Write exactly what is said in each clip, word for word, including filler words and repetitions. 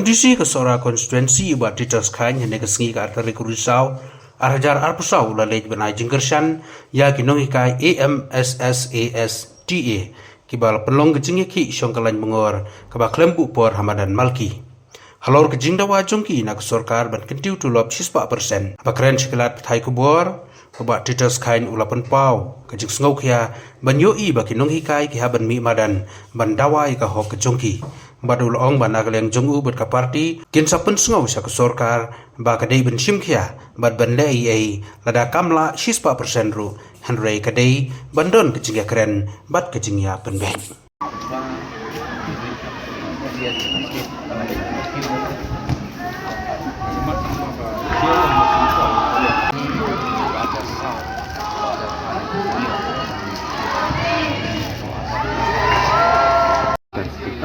DC ka Sohra Constituency, Bah Titus Chyne, hynne ka sngi ka ar tarik u Risaw, ar hajar arphew saw, u la leit ban ai jingkyrshan ïa ki nonghikai A M S S A S T A kiba la pynlong ka jingïakhih shong ka lain bangor kaba khlem buh por ha madan Malki. Halor ka jingdawa jong ki na ka sorkar ban kyntiew tulop shispah percent, haba kren sha ki lad pathai khubor, u Bah Titus Chyne u la pynpaw ka jingsngewkhia ban ïohi ba ki nonghikai ki hap ban mih madan ban dawa ïa ka hok ka jong ki. Bad u la ong ba na ka liang jong u bad ka party kin sa pynsngew sha ka sorkar ba ka dei ban shim khia bad ban leh ei ei, lada kam lah shispah percent ruh, hynrei ka dei ban don ka jingïakren bad ka jingïapynbeit.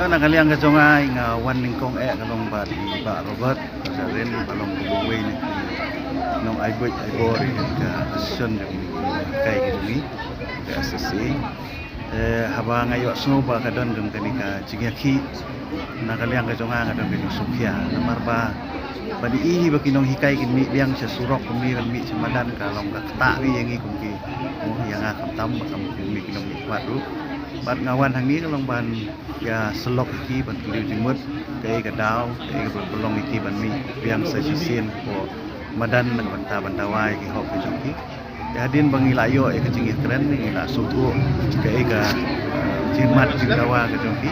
Na ka liang ka jong nga, nga wan nyngkong eh ka long bad i Bah Robert Rajarin, ba long kawei na ki nong ai buit ai bor ïa ka association jong ngi, ka nonghikai ka jong ngi, ka S S A. Eh, haba nga ïohsngew ba ka don kum kane ka jingïakhih, na ka liang ka jong nga, nga don ka jingsngewkhia. Namar ba, ba dei hi ba ki nonghikai kin mih biang sha surok, kin mih, kin mih sha madan, ka long ka ktah ïa ngi kum ki, mo, ïa nga khamtam, ba kum ki nongmihkhmat ruh. Bad nga wan hangne ka long ban ïa sylloh ïa ki, ban kylli jingmut, kaei ka daw, kaei kaba pynlong ïa ki ban mih biang sa shisien hapoh madan na ka bynta ban dawa ïa ki hok ki jong ki. Te hadien ba ngi la ïoh ïa ka jingïakren, ngi la sngewthuh kaei ka jingmad jingdawa ka jong ki.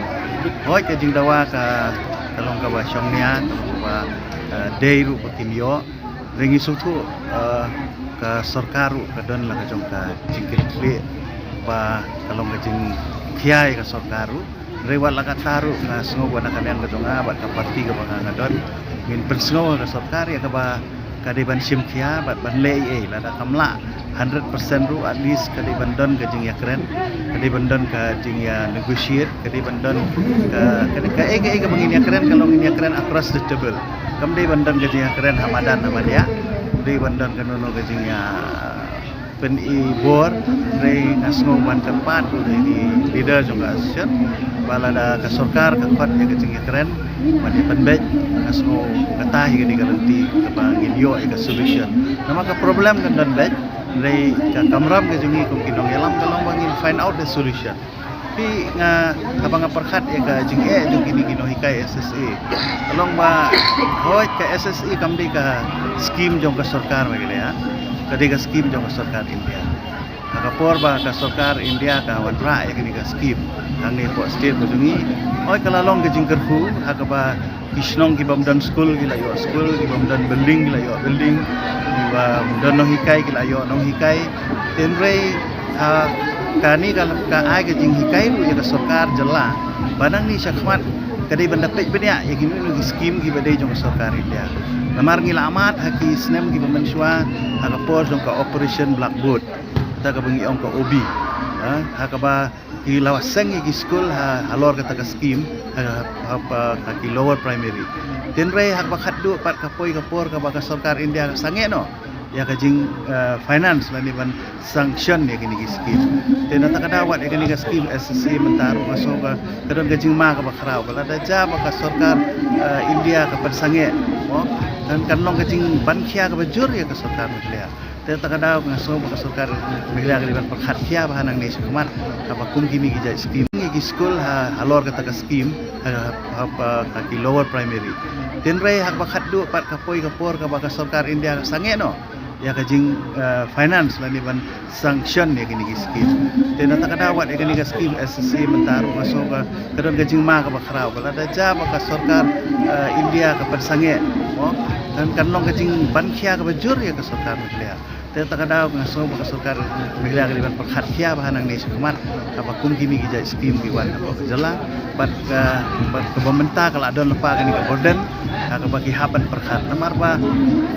Hooid, ka jingdawa ka, ka long kaba shongnia, ka long kaba, eh, dei ruh ba kin ïoh. Te ngi sngewthuh, eh, ka sorkar ruh ka don la ka jong ka jingkitkhlieh, ba ka long ka jingkhia ïa ka sorkar ruh. Hynrei wat la katta ruh nga sngew ba na ka liang ka jong nga bad ka party kaba nga nga don, ngin pynsngew ha ka sorkar ïa kaba ka dei ban shim khia bad ban leh ei ei, lada kam lah hundred percent ruh, at least ka dei ban don ka jingïakren, ka dei ban don ka jingïa negotiate, ka dei ban don ka, ka dei, kaei kaei kaba ngin ïakren, ka long ngin ïakren across the table. Kam dei ban don ka jingïakren ha madan ha madiah, dei ban don kano kano ka jingïa pyni bor. Hynrei nga sngew ban kyrpad ruh ïa ki leader jong ka association, ba lada ka sorkar ka khot ïa ka jingïakren ban ïa pynbeit, nga sngew kata hi ka dei ka lynti kaba ngin ïoh ïa ka solution. Namar ka problem kan don beit, hynrei ka kamram ka jong ngi kum ki nongïalam ka long ba ngin find out the solution. Phi, nga, haba nga pyrkhat ïa ka jingeh jong kine ki nonghikai S S A, ka long ba, hooid, ka S S A kam dei ka skim jong ka sorkar Meghalaya, ka dei ka skim jong ka sorkar India. Ha ka por ba ka sorkar India ka wanrah ïa kane ka skim hangne hapoh state ka jong ngi, hooid, ka la long ka jingkyrkhu ha kaba ki shnong ki bym don skul ki la ïoh skul, ki bym don building ki la ïoh building, ki bym don nonghikai ki la ïoh nonghikai. Hynrei ha kane ka, ka ai ka jinghikai ruh ïa ka sorkar jylla ba nangne shakhmat ka dei ban da peit bniah ïa kino kino ki skim kiba dei jong ka sorkar India. Namar ngi la mad ha ki snem kiba mynshuwa, ha ka por jong ka Operation Blackboard, kata kaba ngi ong ka O B, ha, ha kaba ki la seng ïa ki skul ha, halor kata ka skim, ha, ha, ha, ha ki lower primary. Hynrei ha kaba khatduh pat ka poi ka por kaba ka sorkar India ka sangeh noh ïa ka jing, eh, finance lane ban sanction ïa kine ki skim. Te na kata ka daw wat ïa kane ka skim S S A mynta ruh nga sngew ka, ka don ka jingma kaba khraw, ba lada jia ba ka sorkar, eh, India ka pynsangeh, mo, kan, kan long ka jingpynkhia kaba jur ïa ka sorkar Meghalaya. Te kata ka daw nga sngew ba ka sorkar Meghalaya ka dei ban pyrkhat khia bha nangne shakhmat, haba kum kine ki jait skim, ïa ki skul ha, halor kata ka skim, ha, ha, ha, ha ki lower primary. Hynrei ha kaba khatduh pat ka poi ka por kaba ka sorkar India ka sangeh noh ïa ka jing, eh, finance lane ban sanction ïa kine ki skim. Te na kata ka daw wat ïa kane ka skim S S A mynta ruh nga sngew ka, ka don ka jingma kaba khraw, ba lada jia ba ka sorkar, eh, India ka pynsangeh, mo, kan, kan long ka jingpynkhia kaba jur ïa ka sorkar Meghalaya. Te kata ka daw nga sngew ba ka sorkar Meghalaya ka dei ban pyrkhat khia bha nangne shakhmat, haba kum kine ki jait skim ki wan hapoh ka jylla, bad ka, bad kaba mynta ka la don lypa kane ka burden, ha kaba ki hap ban pyrkhat. Namar ba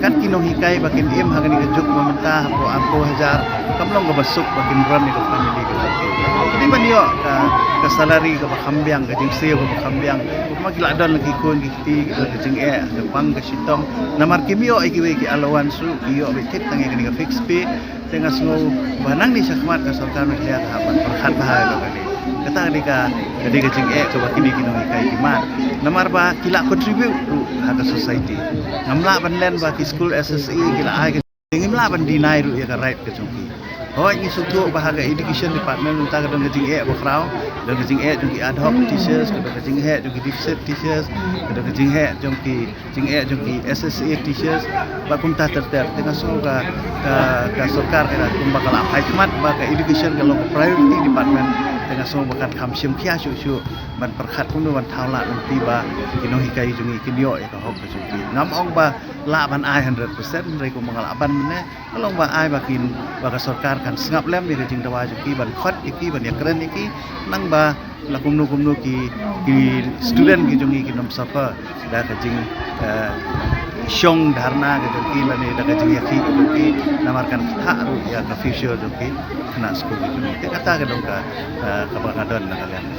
kat ki nonghikai ba kin im ha kane ka juk ba mynta hapoh arphew hajar, kam long kaba suk ba kin run ïa ka family ka jong ki. Ki dei ban ïoh ka, ka salary kaba kham biang, ka jingsiew kaba kham biang. Kumba ki la don la ki khun ki kti, ki don ka jingeh, ka pang ka shitom. Namar kim ïoh ïa kiwei ki allowance ruh, ki ïoh beit tip tang ïa kane ka fixed pay. Te nga sngew ba nangne shakhmat ka sorkar Meghalaya ka hap ban pyrkhat bha ïa kane. Kata ka dei ka, ka dei ka jingeh kaba kine ki nonghikai ki mad. Namar ba ki la contribute ruh ha ka society. Ngam lah ban len ba ki school S S A ki la ai ka, ngim lah ban deny ruh ïa ka right ka jong ki. Hooid, ngi sngewthuh ba ha ka education department mynta ka don ka jingeh bakhraw, don ka jingeh jong ki ad hoc teachers, ka don ka jingeh jong ki deficit teachers, ka don ka jingeh jong ki, jingeh jong ki S S A teachers, bad kumta ter ter. Te nga sngew ka, ka, ka sorkar ka kumba ka la phai khmat ba ka education ka long ka priority department. Te nga sngew ba kan kham shim khia shuh shuh ban pyrkhat kumno ban thaw lad lynti ba ki nonghikai jong ngi kin ïoh ïa ka hok ka jong ki. Ngam ong ba lah ban ai hundred percent, hynrei kumba nga la ban mynne, ka long ba ai ba kin, ba ka sorkar kan sngap lem ïa ka jingdawa jong ki, ban khot ïa ki, ban ïakren ïa ki, nang ba la kumno kumno ki, ki student ki jong ngi kin ym suffer da ka jing, eh, shong dharna ka jong ki lane da ka jingïakhih ka jong ki, namar kan ktah ruh ïa ka future jong ki khynnah skul ki jong ngi. Te kata ka dei ka, eh, kaba nga don na ka liang.